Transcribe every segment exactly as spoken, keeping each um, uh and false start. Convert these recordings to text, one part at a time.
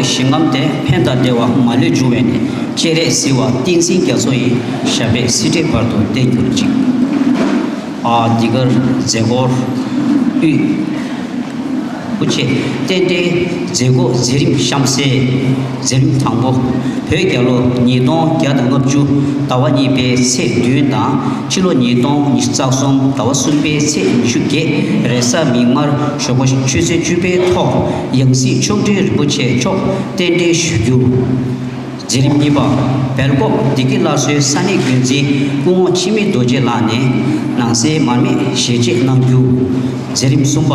ཞིང་ཁམས་དེ་ཕན་དང་བདེ་བ་མ་ལུས་འབྱུང་བས་ནི། སྤྱན་རས་གཟིགས་དབང་བསྟན་འཛིན་རྒྱ་མཚོ་ཡི། ཞབས་པད་སྲིད་མཐའི་བར་དུ་བརྟན་གྱུར་ཅིག་ཨ་འདི་གར་མཛད་སྒོར་དབུས་པོ་ཆེ་རྟེན་འབྲེལ་མཛད་སྒོ་མཛད་རིམ་གཤམ་གསལ། མཛད་རིམ་དང་པོ། བོད་རྒྱལ་ལོ་ཉིས་སྟོང་བརྒྱ་དང་ལྔ་བཅུ་ཟླ་བ་གཉིས་པའི་ཚེས་བདུན་དང་། ཕྱི་ལོ་ཉིས་སྟོང་ཉི་ཤུ་རྩ་གསུམ་ཟླ་བ་གསུམ་པའི་ཚེས་ཉི་ཤུ་བརྒྱད་རེས་གཟའ་མིག་དམར་ཞོགས་པ་ཆུ་ཚོད་བཅུ་པའི་ཐོག་ཡང་སྲིད་མཆོག་སྤྲུལ་རིན་པོ་ཆེ་མཆོག་རྟེན་འབྲེལ་ཞུ་རྒྱུ། མཛད་རིམ་གཉིས་པ། སྦེལ་ཀོབ་བདེ་སྐྱིད་སླར་གསོའི་ས་གནས་འགོ་འཛིན་སྐུ་ངོ་འཆི་མེད་རྡོ་རྗེ་ལགས་ནས་ནང་གསེས་མར་མེ་ཞལ་འབྱེད་གནང་རྒྱུ། མཛད་རིམ་གསུམ་པ།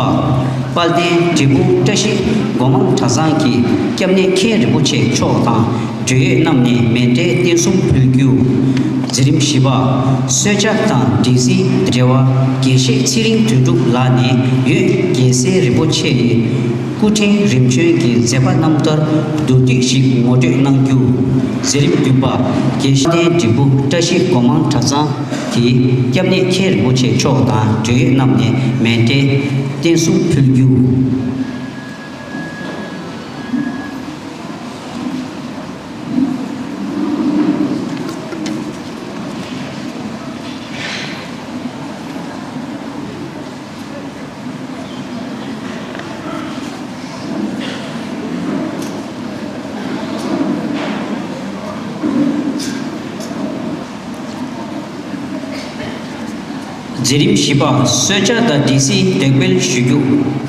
དཔལ་ལྡན་འབྲས་སྤུངས་བཀྲ་ཤིས་སྒོ་མང་གྲྭ་ཚང་གི་སྐྱབས་གནས་མཁན་རིན་པོ་ཆེ་མཆོག་དང་འབྲེལ་ཡོད་རྣམས་ནས་མཎྜལ་རྟེན་གསུམ་ཕུལ་རྒྱུ། མཛད་རིམ་བཞི་པ། གསོལ་ཇ་དང་འབྲས་སིལ་འབྲེལ་བ་དགེ་བཤེས་ཚེ་རིང་དོན་གྲུབ་ལགས་ནས་ཡོན་རྒྱལ་མཚན་རིན་པོ་ཆེ་ཡི་སྐུ་ཕྲེང་རིམ་བྱོན་གྱི་མཛད་པ་རྣམ་ཐར་མདོར་བསྡུས་ཤིག་ངོ་སྤྲོད་གནང་རྒྱུ། མཛད་རིམ་བདུན་པ། དགེ་བཤེས་བསྟན་འབྲས་བུ་བཀྲ་ཤིས་སྒོ་མང་གྲྭ་ཚང་གི་སྐྱབས་གནས་མཁན་རིན་པོ་ཆེ་མཆོག་དང་འབྲེལ་ཡོད་རྣམས་ནས་མཎྜལ་རྟེན་གསུམ་ཕུལ་རྒྱུ། མཛད་རིམ་བཞི་པ། གསོལ་ཇ་དང་འབྲས་སིལ་འདེགས་སྤེལ་ཞུ་རྒྱུ།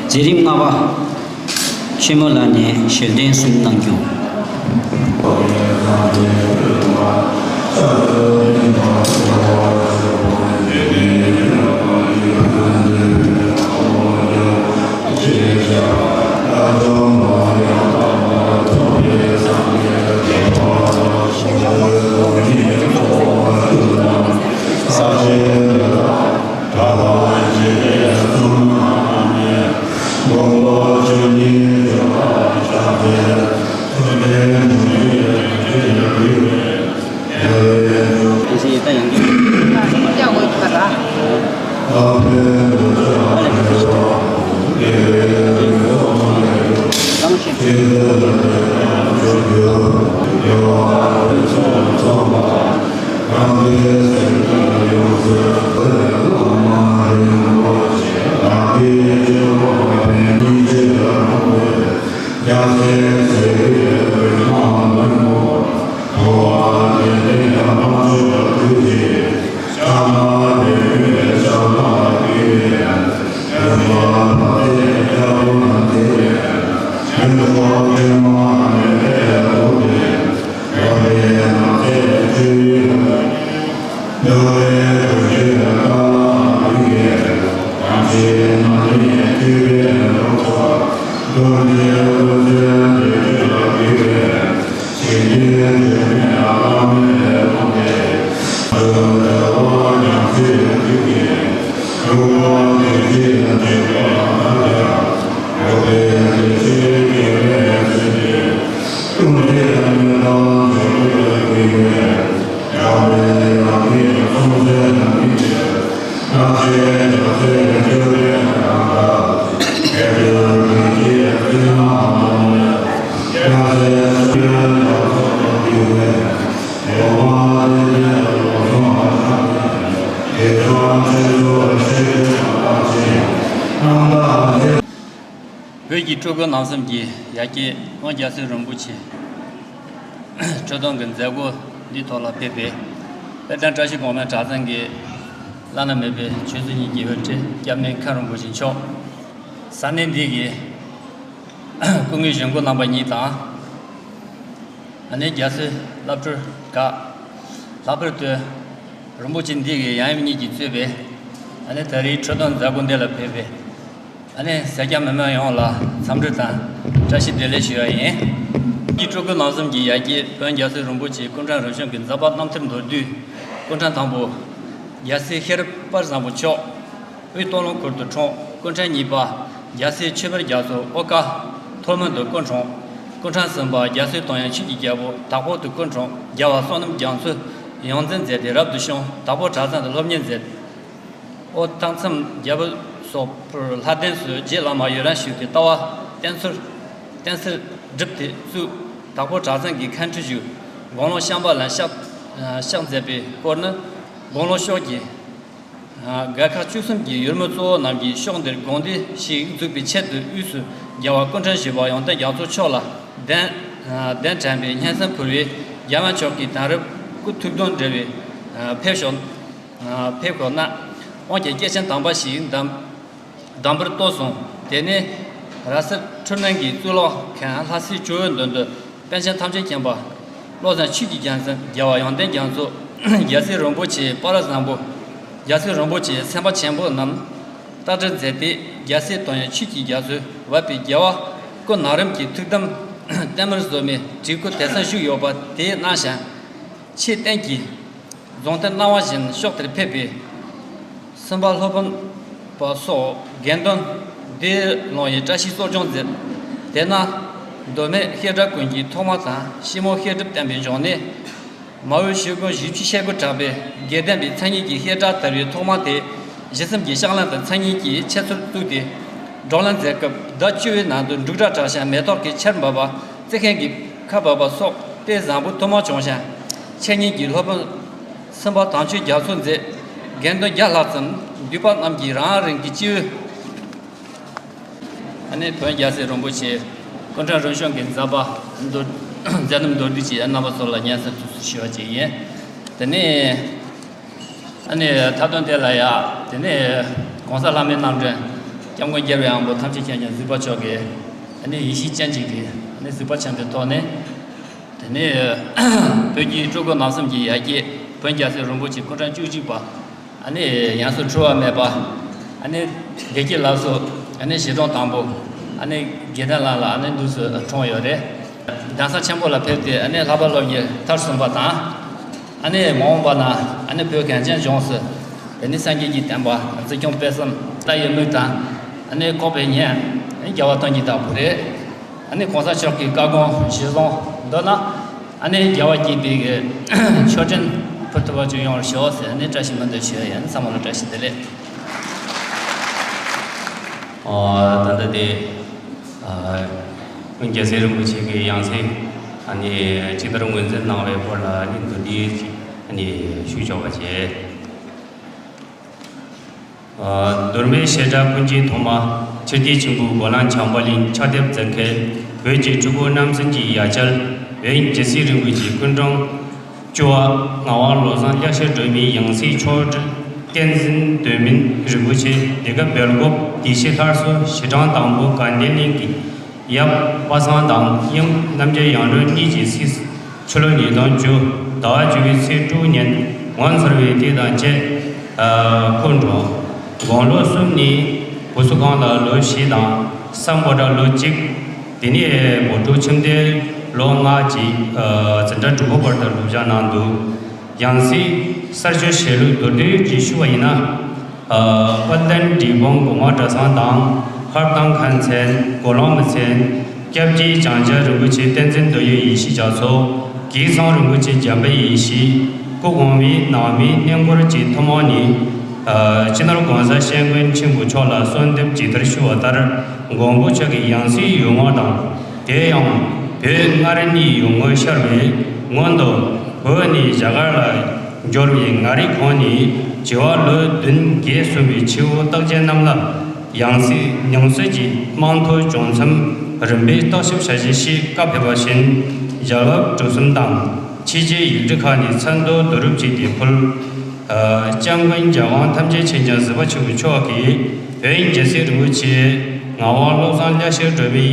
མཛད་རིམ་ལྔ་པ། ཆེན་མོ་ལགས་ནས་ཞལ་འདོན་གསུམ་གནང་རྒྱུ། བོད་ཀྱི་སྤྲུལ་སྐུ་རྣམ་གསུམ་གྱི་ཡ་གྱལ་དབོན་རྒྱལ་སྲས་རིན་པོ་ཆེ་འཁྲུངས་སྟོན་གྱི་མཛད་སྒོ་འདིའི་ཐོག་ལ་ཕེབས་པའི་དཔལ་ལྡན་བཀྲ་ཤིས་གོང་མའི་གྲྭ་ཚང་གི་བླ་ན་མེད་པའི་ཆོས་སྲིད་གཉིས་ཀྱི་དབུ་ཁྲིད་སྐྱབས་གནས་མཁན་རིན་པོ་ཆེ་མཆོག་ས་གནས་འདི་གི་སྐུ་ངོ་གཞོན་སྐུ་རྣམ་པ་གཉིས་དང་། ཨ་ནེ་རྒྱལ་སྲས་བླ་སྤྲུལ་ཁག་ལྷག་པར་དུ་རིན་པོ་ཆེ་འདི་གི་ཡབ་ཡུམ་གཉིས་ཀྱིས་གཙོས་པའི་ཨ་ནེ་ད་རེས་འཁྲུངས་སྟོན་མཛད་སྒོ་འདི་ལ་ཕེབས་པའི་ཨ་ནེ་སེར་སྐྱ་མི་མང་ཡོངས་ལ་འཚམས་འདྲི་དང་བཀྲ་ཤིས་བདེ་ལེགས་ཞུ་བ་ཡིན། ཀྱི་སྤྲུལ་སྐུ་རྣམ་གསུམ་གྱི་ཡ་གྱལ་དབོན་རྒྱལ་སྲས་རིན་པོ་ཆེ་སྐུ་ཕྲེང་རིམ་བྱོན་གྱི་མཛད་པ་རྣམ་ཐར་མདོར་བསྡུས། སྐུ་ཕྲེང་དང་པོ་རྒྱལ་སྲས་ཤེས་རབ་དཔལ་བཟང་པོ་མཆོག་དབུས་སྟོད་ལུང་ཁུལ་དུ་འཁྲུངས། སྐུ་ཕྲེང་གཉིས་པ་རྒྱལ་སྲས་ཆོས་འཕེལ་རྒྱ་མཚོ་ཨོ་ཀ་ཐོར་མོན་དུ་སྐུ་འཁྲུངས། སྐུ་ཕྲེང་གསུམ་པ་རྒྱལ་སྲས་དོན་ཡོད་ཆོས་ཀྱི་རྒྱལ་པོ་དྭགས་པོ་དུ་སྐུ་འཁྲུངས། རྒྱལ་བ་བསོད་ནམས་རྒྱ་མཚོས་ཡོངས་འཛིན་མཛད་དེ་རབ་ཏུ་བྱུང་། དྭགས་པོ་གྲྭ་ཚང་དུ་སློབ་གཉེར་མཛད། ཨོ་སྟག་མཚམས་རྒྱལ་པོ་སོགས་པོར་ལྷ་ལྡན་སོགས་རྗེ་བླ་མ་ཡུལ་རང་བཞུགས་ཏེ་ལྟ་བ་བསྟན་ཚུལ་བསྟན་སྲིད་སྒྲུབ་སྟེ་བཙུགས། དྭགས་པོ་གྲྭ་ཚང་གི་མཁན་ཁྲི་བཞུགས། དགུང་ལོ་བྱམས་པ་ལ་གཤེགས་གཤེགས་མཛད་པའི་སྐོར་ནི། དགུང་ལོ་ཤོག་གི་སྒར་ཁག་བཅུ་གསུམ་གྱི་ཡུལ་མི་གཙོ་བོ་རྣམས་ཀྱིས་ཤོག་འདིར་དགོངས་འདུས་ཤིག་འཛུགས་པའི་ཆེད་དུ་དབུས་སུ་རྒྱལ་བ་སྐུ་ཕྲེང་བཞི་པ་ཡོན་ཏན་རྒྱ་མཚོ་མཆོག་ལ་གདན་གདན་དྲངས་པའི་སྙན་སེང་ཕུལ་བས། རྒྱལ་བ་མཆོག་གིས་དེང་རབས་སྐུ་ཐུགས་དོན་འགྲེལ་བའི་ཕེབས་ཤོག་ཕེབས་ཤོག་གནང་། དབང་གི་སྐྱེས་ཆེན་དམ་པ་ཞིག་འདམ་དམ་པར་གཏོར་སོང་། དེ་ནས་ར་སེར་འཕྲུལ་སྣང་གི་གཙུག་ལག་ཁང་ལྷ་སའི་ཇོ་བོའི་མདུན་དུ་པཎ་ཆེན་ཐམས་ཅད་མཁྱེན་པ་བློ་བཟང་ཆོས་ཀྱི་རྒྱལ་མཚན་རྒྱལ་བ་ཡོན་ཏན་རྒྱ་མཚོ་རྒྱལ་སྲས་རིན་པོ་ཆེ་དཔལ་བཟང་པོ་རྒྱལ་སྲས་རིན་པོ་ཆེ་སེམས་དཔའ་ཆེན་པོ་རྣམས་རྟ་དྲེལ་མཛད་དེ། རྒྱལ་སྲས་དོན་ཡོད་ཆོས་ཀྱི་རྒྱ་མཚོས་བབས་པའི་རྒྱལ་བ་སྐུ་ན་རིམ་གྱི་ཐུགས་དམ་བརྟན་མར་བཟོ་མའི་བྲིས་སྐུ་དེང་སང་བཞུགས་ཡོད་པ་དེ་གནང་ཞིང་། ཆེས་བརྟན་གྱི་རྫོང་རྟེན་གནང་བ་བཞིན་ཤོག་དེར་ཕེབས་པའི་སེམས་དཔའ་སློབ་དཔོན་པ་སོགས་དགེ་འདུན་སྡེ་ལོང་ཡི་བཀྲ་ཤིས་གསོ་སྦྱོང་མཛད། དེ་ན་མདོ་སྨད་བཤད་གྲྭ་ཀུན་གྱི་ཐོག་མ་དང་ཤིང་མོ་བཤད་སྒྲུབ་བསྟན་པའི་འབྱུང་གནས། མ་འོས་ཞུ་དགོན་བཞི་བཅུ་ཞེ་དགུ་གྲགས་པའི་དགེ་ལྡན་པའི་མཚན་ཉིད་ཀྱི་བཤད་གྲྭ་དར་བའི་ཐོག་མ་དེ་གཞི་གསུམ་གྱི་ཕྱག་ལེན་དང་མཚན་ཉིད་ཀྱི་འཆད་རྩོད་བཙུགས་ཏེ་བགྲོ་གླེང་མཛད་སྐབས། ཟླ་བཅུ་བའི་ནང་དུ་འབྲུག་སྒྲ་གྲགས་ཤིང་མེ་ཏོག་གི་ཆར་འབབ་པ་རྩེ་མཁན་གྱི་ཁ་འབབ་པ་སོགས་དཔེ་བཟང་པོ་ཐུན་མོང་བྱུང་ཞིང་། འཆད་ཉན་གྱི་སློབ་དཔོན་སེམས་དཔའ་དྭངས་ཆོས་རྒྱ་མཚོ་མཛད། དགེ་འདུན་བརྒྱ་ལྷག་ཙམ་འདུས་པ་རྣམས་ཀྱིས་རང་རང་གི་སྤྱི་བོའི་ཨ་ནི་བོན་རྒྱལ་སྲས་རིན་པོ་ཆེ་སྐུ་ཕྲེང་རིམ་བྱོན་གྱི་མཛད་པ་མདོར་མཛད་རྣམ་མདོར་བསྡུས་ཀྱིས་རྣམ་པ་ཚོ་ལ་སྙན་སེང་ཐུགས་སུ་ཞུ་བ་ཅིག་ཡིན། དེ་ནས་ཨ་ནི་མཐའ་དོན་དེ་ལ་ཡ། དེ་ནས་གོང་ས་ལྷ་མིའི་རྣམ་འདྲེན་སྐྱབས་མགོན་རྒྱལ་བའི་དབང་པོ་ཐམས་ཅད་མཁྱེན་ཅིང་གཟིགས་པ་མཆོག་གིས་ཨ་ནི་ཡེ་ཤེས་སྤྱན་གཅིག་གིས་ཨ་ནི་གཟིགས་པ་ཆེན་པོའི་ཐོག་ནས། དེ་ནས་བོད་ཀྱི་སྤྲུལ་སྐུ་རྣམ་གསུམ་གྱི་ཡ་གྱལ་བོན་རྒྱལ་སྲས་རིན་པོ་ཆེ་སྐུ་ཕྲེང་བཅུ་གཅིག་པ། ཨ་ནི་ཡང་སྲིད་འཁྲུལ་བ་མེད་པ། ཨ་ནི་བདེ་སྐྱིད་ལ་སོགས་ཨ་ནི་ཞལ་གྲངས་དང་པོ་ཨ་ནི་དགེ་ལྡན་ལགས་ལ་ཨ་ནི་འདུག་སེ་འཁྲུངས་ཡོད་རེད། གདན་ས་ཆེན་པོ་ལ་ཕེབས་ཏེ་ཨ་ནི་ལྷག་པ་སློབ་གཉེར་མཐར་སོན་པ་དང་། ཨ་ནི་མ་འོངས་པ་ན་ཨ་ནི་བོད་གངས་ཅན་ལྗོངས་སུ་ཨ་ནི་སངས་རྒྱས་ཀྱི་བསྟན་པ་འཛིན་སྐྱོང་སྤེལ་གསུམ་ལྟ་ཡི་མིག་དང་ཨ་ནི་ལྐོག་པའི་ཉེས་ཨ་ནི་རྒྱལ་བ་སྟོན་གྱི་བདག་པོ་རེད། ཨ་ནི་གོང་ས་མཆོག་གི་བཀའ་དགོངས་གཞིར་བཟུང་འདོད་ན། ཨ་ནི་རྒྱལ་བ་དགྱེས་པའི་གི་མཆོད་སྤྲིན་ཕུལ་ཐུབ་པ་ཅིག་ཡོང་བར་ཤོག་ཟེར་ཨ་ནི་བཀྲ་ཤིས་སྨོན་འདུན་ཞུ་ཡ་ཡིན། ཚང་མ་ལ་བཀྲ་ཤིས་བདེ་ལེགས། ཨོ། ད་ལྟ་དེ་ཨ་རྒྱལ་སྲས་རིན་པོ་ཆེ་གི་ཡང་སྲིད་ཨ་ནི་ཇི་ལྟར་ངོས་འཛིན་གནང་བའི་སྐོར་ལ་ཨ་ནི་མདོར་བསྡུས་ཅིག་ཨ་ནི་ཞུ་ཆོག་པ་བྱས། མདོ་སྨད་བཤད་གྲྭ་ཀུན་གྱི་ཐོག་མ་ཕྱི་རྒྱལ་ཆེན་པོའི་གོ་ལའང་བྱམས་པ་གླིང་ཕྱག་དེབ་མཛད་མཁན་བོད་ཀྱི་སྤྲུལ་སྐུ་རྣམ་གསུམ་གྱི་ཡ་གྱལ་བོན་རྒྱལ་སྲས་རིན་པོ་ཆེའི་སྐུ་ཕྲེང་བཅུ་པ་ངག་དབང་བློ་བཟང་གླང་ཤེར་སྒྲོལ་མའི་ཡང་སྲིད་མཆོག་སྤྲུལ་བསྟན་འཛིན་སྟོན་སྨིན་རིན་པོ་ཆེ་འདི་ག་སྦེལ་ཀོབ་བདེ་ཆེན་ལྷ་གསོལ་ཞལ་གྲངས་དང་པོ་དགའ་ལྡན་གླིང་གི་ཡབ་པ་སངས་དང་ཡུམ་རྣམ་རྒྱལ་ཡང་སྒྲོན་གཉིས་ཀྱི་ཚེ་ཕྱི་ལོ་ཉིས་སྟོང་བཅུ་ཟླ་བ་བཅུ་པའི་ཚེས་དྲུག་ཉིན་ངོ་མཚར་བའི་སྐད་དང་བཅས་སྐུ་འཁྲུངས། དགུང་ལོ་གསུམ་ནས་བུ་གསོ་ཁང་ལ་ལོ་བཞི་དང་སམ་བྷོ་ཊ་ལོ་གཅིག་དེ་ནས་བོད་ཕྲུག་ཁྱིམ་སྡེ་ལོ་ལྔ་གཅིག་འཛིན་གྲྭ་དྲུག་པ་བར་དུ་སློབ་སྦྱོང་གནང་འདུག་ཡང་སྲིད་གསར་བཅོས་བྱས་ལུགས་མདོར་བསྡུས་ཀྱིས་ཞུ་བ་ཡིན་ན། དཔལ་ལྡན་འབྲས་སྤུངས་སྒོ་མང་གྲྭ་ཚང་དང་། ཧར་ཐང་མཁན་ཚན། དགོན་ལོག་མི་ཚན། སྐྱབས་རྗེ་བྱང་རྒྱལ་རིན་པོ་ཆེ་བསྟན་འཛིན་རྡོ་རྗེ་ཡེ་ཤེས་རྒྱ་མཚོ། གིས་ཚང་རིན་པོ་ཆེ་འཇམ་དཔལ་ཡེ་ཤེས། སྐུ་གོང་མའི་ནང་མིའི་གནས་སྐོར་གྱི་ཐུན་མོང་ནས། སྤྱི་ནོར་༸གོང་ས་༸སྐྱབས་མགོན་ཆེན་པོ་མཆོག་ལ་གསོལ་འདེབས་ཇི་ལྟར་ཞུ་བ་ལྟར། མགོན་པོ་མཆོག་གི་ཡང་སྲིད་འོས་བསྔགས་དང་། དེ་ཡང་། བོད་མངའ་རིས་གཉིས་ཡོང་སྔོན་ཤར་བའི་སྔོན་དུ་བོད་ནས་རྒྱ་གར་ལ་འབྱོར་བའི་མངའ་རིས་ཁོངས་ནས་བྱེ་བ་ལོ་བདུན་བརྒྱད་སོན་པའི་ཆེ་བོ་རྟགས་ཅན་རྣམས་ལ་ཡང་སྲིད་ཉུང་སྲིད་ཀྱི་དམངས་ཐོག་བྱུང་མཚམས་རིམ་པས་བརྟག་ཞིབ་བྱ་རྒྱུ་ཞེས་བཀའ་ཕེབས་པ་བཞིན། རྒྱལ་བབ་གྲུ་གསུམ་དང་ཕྱི་རྒྱལ་ཡིག་འབྲུ་ཁག་ནས་མཚན་ཐོ་བསྡུ་རུབ་བྱས་ཏེ་ཕུལ། སྐྱབས་མགོན་རྒྱལ་དབང་ཐམས་ཅད་མཁྱེན་ཅིང་གཟིགས་པ་ཆེན་པོ་མཆོག་གིས་བོད་རྒྱལ་སྲས་རིན་པོ་ཆེ་ངག་དབང་བློ་བཟང་བློ་ཤེས་སྒྲོལ་མའི་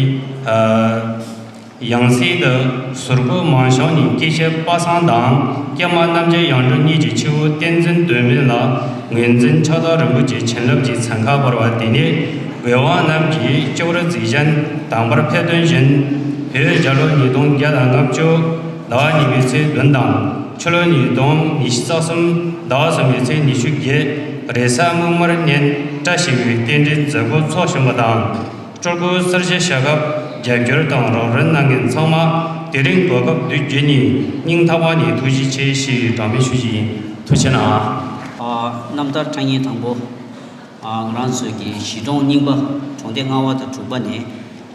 ཡང་སྲིད་དུ་ཟུར་བཀོད་མང་ཤོས་ནས་སྐྱེས་ཆེན་པ་སངས་དང་སྐྱེས་མ་རྣམ་རྒྱལ་ཡང་སྤྲུལ་གཉིས་ཀྱི་ཆེ་བོ་བསྟན་འཛིན་སྟོད་སྨད་ལ་ངོས་འཛིན་ཕྱག་རྟགས་རིན་པོ་ཆེའི་བྱིན་རླབས་ཀྱི་ཚན་ཁ་སྤར་བ་དེ་ནས་བོད་དབང་རྣམས་ཀྱིས་སྐྱབས་རུ་མཛད་བཞིན་དང་པར་ཕེབས་དོན་བཞིན། བོད་རྒྱལ་ལོ་ཉིས་སྟོང་བརྒྱ་དང་ལྔ་བཅུ་ཟླ་བ་གཉིས་པའི་ཚེས་བདུན་དང་ཕྱི་ལོ་ཉིས་སྟོང་ཉི་ཤུ་རྩ་གསུམ་ཟླ་བ་གསུམ་པའི་ཚེས་ཉི་ཤུ་བརྒྱད་རེས་གཟའ་སྔོན་མར་གནས་བཀྲ་ཤིས་པའི་རྟེན་འབྲེལ་མཛད་སྒོ་འཚོགས་བཞིན་པ་དང་། སྤྲུལ་སྐུ་གསར་བཞེངས་བྱ་སྐབས་རྒྱབ་སྐྱོར་དང་རོགས་རམ་གནང་མཁན་ཚང་མ་དེ་རིང་གོ་སྐབས་བསྡུ་རྒྱུ་ནི་སྙིང་ཐག་པ་ནས་ཐུགས་རྗེ་ཆེ་ཞེས་གྲངས་མེད་ཞུ་རྒྱུ་ཡིན། ཐུགས་རྗེ་གནང་། ཨ། རྣམ་ཐར་ཕྲ་ངེས་དང་པོ། ཨ། ང་རང་ཚོའི་གི་གཞིས་གྲོང་རྙིང་པ་གྲོང་སྡེ་ལྔ་པ་དང་དྲུག་པ་ནས་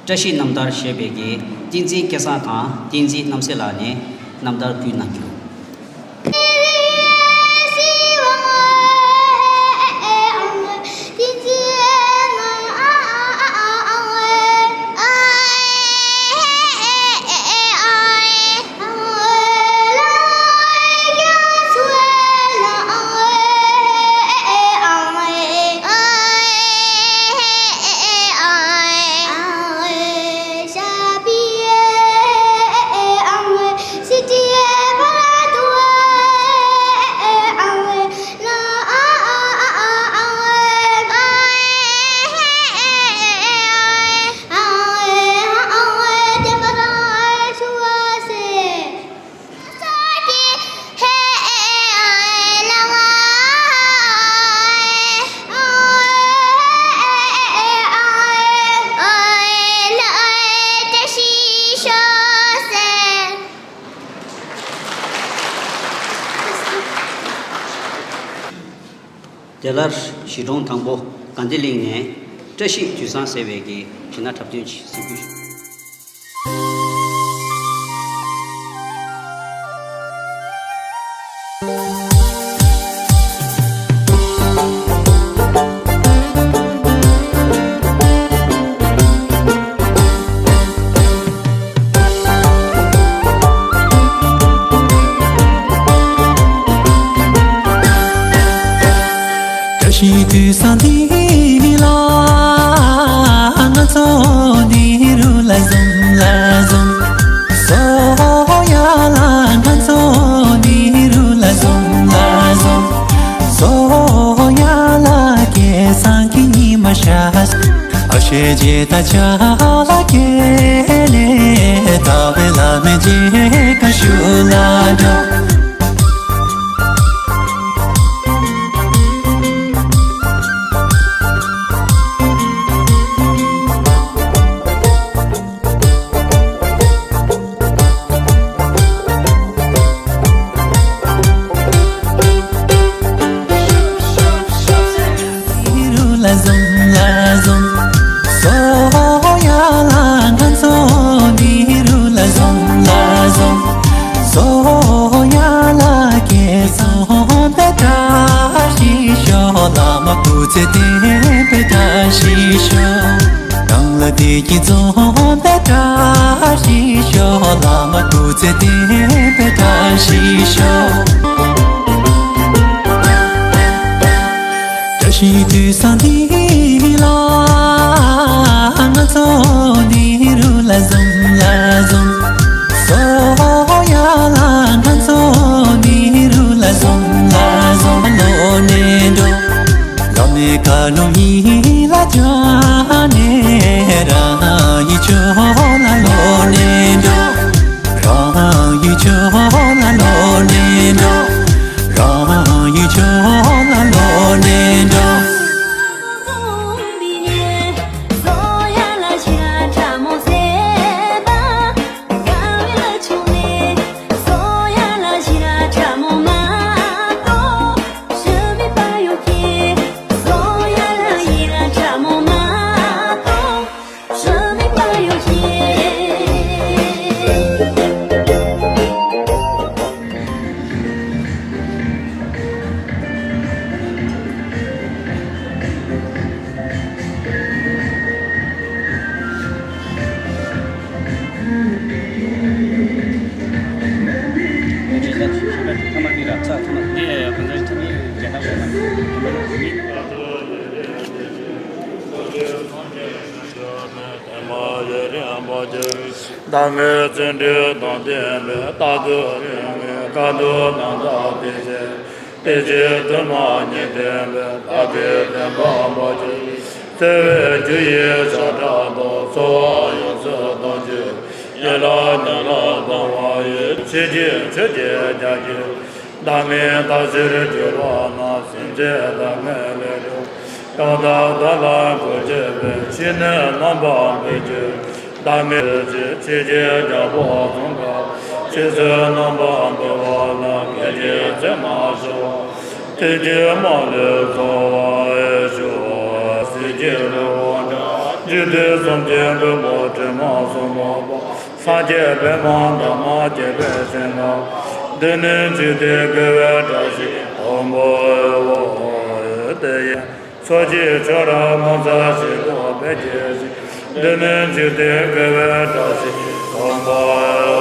བཀྲ་ཤིས་རྣམ་ཐར་ཞེས་པའི་གི་བསྟན་འཛིན་སྐལ་བཟང་དང་བསྟན་འཛིན་རྣམ་སྲས་ལགས་ནས་རྣམ་ཐར་བསྐུལ་གནང་རྒྱུ། དེ་ལྟར་གཞིས་གྲོང་དང་པོ་དགའ་ལྡན་གླིང་ནས་བཀྲ་ཤིས་དུས་བཟང་ཟེར་བའི་གི་གཞས་སྣ་འཁྲབ་སྟོན་ཞིག་གཟིགས་འབུལ་ཞུ། བཀྲ་ཤིས་དུས་བཟང་འདི་ལ་ང་ཚོ་ནི་རུ་ལ་འཛོམས་ལ་འཛོམས། བཟོ་ཡ་ལ་ང་ཚོ་ནི་རུ་ལ་འཛོམས་ལ་འཛོམས། བཟོ་ཡ་ལ་སྐལ་བཟང་གི་ཉི་མ་ཤར། ཨ་ཤེ་ཇེ་ད་ཅ་ལ་ཀེ་ལེ་ད་བེ་ལ་མེ་ཇེ་ཀ་ཤུ་ལ་འགྲོ། རང་ལ་བདེ་སྐྱིད་འཛོམས་པའི་བཀྲ་ཤིས་ཤོག་བླ་མ་སྐུ་ཚེ་བརྟན་པའི་བཀྲ་ཤིས་ཤོག་བཀྲ་ཤིས་དུས་བཟང་འདི་ལ་ང་ཚོ་ནི་རུ་ལ་འཛོམས་ལ་འཛོམས། བཟོ་ཡ་ལ་ང་ཚོ་ནི་རུ་ལ་འཛོམས་ལ་འཛོམས། ལོ་ནས་འགྲོ། ལོ་ནས་ཀ་ལོ་ཡིན་ལ་ཅོ་ནས་རང་ཡི་ཅོ་ལ་ལོ་ནས་འགྲོ། རང་ཡི་ཅོ་ལ་ལོ་ནས་འགྲོ། རང་ཡི་ཅོ་ལ་ལོ་ནས་འགྲོ། བདག་མེད་བརྩོན་འགྲུས་དང་ལྡན་པའི། རྟག་ཏུ་རིང་བའི་དཀའ་ཐུབ་རྣམ་དག་བདེ་ཆེན། བདེ་སྐྱིད་དུ་མ་ཉིད་ལྡན་པའི། བདག་གི་བདེན་པ་མ་ཆགས་པའི། བརྩེ་བའི་རྒྱུ་ཡི་ཞབས་ཁྲ་དང་། འཚོ་བ་ཡོངས་སུ་དམ་བཅས། ཡན་ལག་ཉམས་ལ་སྡང་བ་ཡི། ཕྱི་ཕྱིར་ཆོས་ཀྱི་རྒྱ་ཁྱོན། བདག་མེད་རྟག་ཕྱིར་གྱུར་པ་ན། སེམས་ཅན་བདག་མེད་ལས་གྲོལ། ཡང་དག་བདག་ལ་གུས་བྱེད་པའི། ཕྱི་སྣོད་རྣམ་པར་འབེབས་ཀྱི། བདག་མེད་ཆོས་ཀྱི་རྒྱལ་པོ་ཙོང་ཁ་པ། ཕྱི་སྣོད་རྣམ་པར་འབེབས་པ་ལ། གལ་ཆེ་ཚད་མ་ཞི་བ། ཐུགས་ཀྱི་མ་ལུས་རྫོགས་པར་ཤོག། གཟི་བརྗིད་རི་བོ་འདྲ། འཇིག་རྟེན་གསུམ་གྱི་མགོན་པོ། དྲི་མ་སྲུང་མ་པ། སངས་རྒྱས་པདྨ་འདབ་མ་བརྒྱད་པའི་སྤྱན་སྔར། འདི་ནི་འཇིག་རྟེན་དགེ་བའི་བཀྲ་ཤིས་མགོན་པོའོ། དེ་ཡི་མཚོ་སྐྱེས་ཁྱོད་རང་ངོ་མཚར་ཆེ་དགུ་པའི་དགེ་བཤེས། འདི་ནི་འཇིག་རྟེན་དགེ་བའི་བཀྲ་ཤིས་མགོན་པོའོ།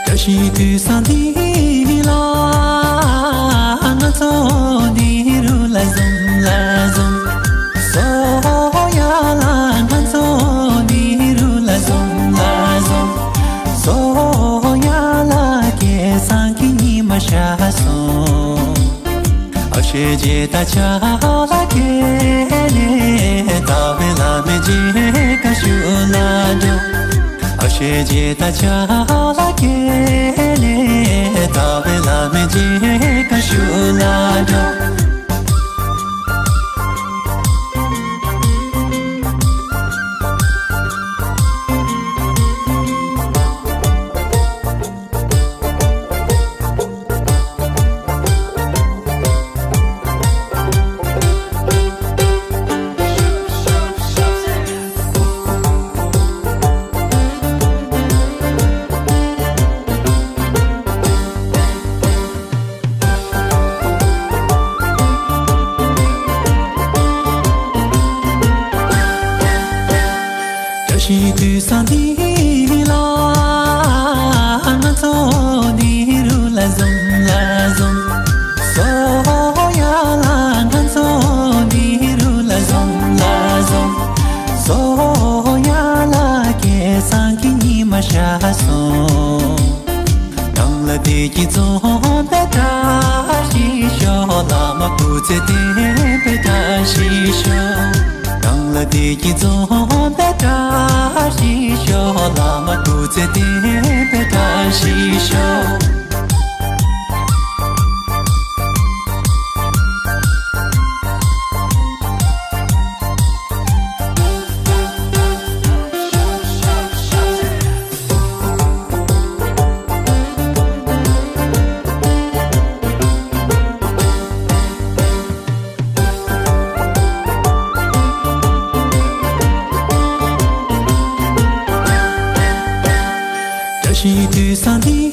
བཀྲ་ཤིས་དུས་བཟང་འདི་ལ། ང་ཚོ་འདི་རུ་ལ་འཛོམས་ལ་འཛོམས། བསོད་ཡ་ལ། ང་ཚོ་འདི་རུ་ལ་འཛོམས་ལ་འཛོམས། བསོད་ཡ་ལ། སྐལ་བཟང་གི་ཉི་མ་ཤར་སོང་། ཨ་ཤེ་རྗེ་ད་ཆ་ལ་ཀེ་ལེ། དག་པའི་བླ་མའི་མཇལ་ཁ་ཞུ་ལ་འགྲོ། ཨ་ཤེ་རྗེ་ད་ཆ་ལ་ཀེ་ལེ། དག་པའི་བླ་མའི་མཇལ་ཁ་ཞུ་ལ་འགྲོ། བཀྲ་ཤིས་དུས་བཟང་འདི་ལ། ང་ཚོ་འདི་རུ་ལ་འཛོམས་ལ་འཛོམས། བསོད་ཡ་ལ། ང་ཚོ་འདི་རུ་ལ་འཛོམས་ལ་འཛོམས། བསོད་ཡ་ལ། སྐལ་བཟང་གི་ཉི་མ་ཤར་སོང་། ནང་ལ་བདེ་སྐྱིད་འཛོམས་པའི་བཀྲ་ཤིས་ཤོག། བླ་མ་སྐུ་ཚེ་བརྟན་པའི་བཀྲ་ཤིས་ཤོག། ནང་ལ་བདེ་སྐྱིད་འཛོམས་པའི་བཀྲ་ཤིས་ཤོག། བླ་མ་སྐུ་ཚེ་བརྟན་པའི་བཀྲ་ཤིས་ཤོག། བཀྲ་ཤིས་དུས་བཟང་འདི་